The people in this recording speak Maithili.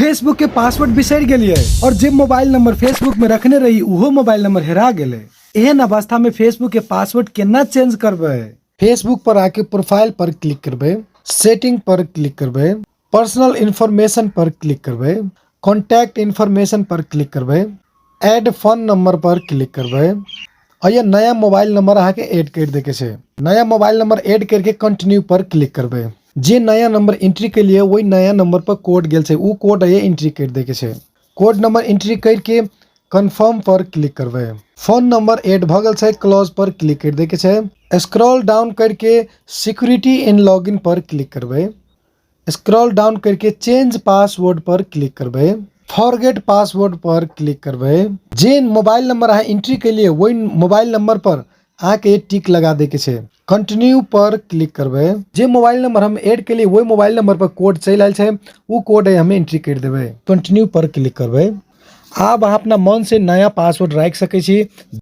फेसबुक के पासवर्ड बिसरि गेलियै और जे मोबाइल नंबर फेसबुक में रखने रही उहो मोबाइल नंबर हेरा गेलै। एहन अवस्था में फेसबुक के पासवर्ड केना चेंज करबै? फेसबुक पर आके प्रोफाइल पर क्लिक करबै, सेटिंग पर क्लिक करबै, पर्सनल इन्फॉर्मेशन पर क्लिक करबै, कॉन्टैक्ट इन्फॉर्मेशन पर क्लिक करबै, ऐड फोन नंबर पर क्लिक करबै और ये नया मोबाइल नंबर अहाँके ऐड करि दैके छै। नया मोबाइल नंबर ऐड करके कंटिन्यू पर क्लिक करबै। जे नया नंबर एंट्री केलियै ओहि नया नंबर पर कोड गेल छै, ओ कोड ये एंट्री करि दैके छै। कोड नंबर एंट्री करके कंफर्म पर क्लिक करबै। फोन नंबर ऐड भऽ गेल छै, क्लोज पर क्लिक करि दैके छै। स्क्रॉल डाउन करके security and login per click करबै। स्क्रॉल डाउन करके चेंज पासवर्ड पर क्लिक करबै, फॉरगेट पासवर्ड पर क्लिक करबै। जे मोबाइल नंबर अहाँ एंट्री केलियै ओहि मोबाइल नंबर पर अहाँके टिक लगा दैके छै। कंटिन्यू पर क्लिक करबै। जे मोबाइल नंबर हम ऐड केलियै ओहि मोबाइल नंबर पर कोड चलि आयल छै, ओ कोड हम एंट्री करि देबै। कंटिन्यू पर क्लिक करबै। आब अहाँ अपना मन से नया पासवर्ड राखि सकै छी।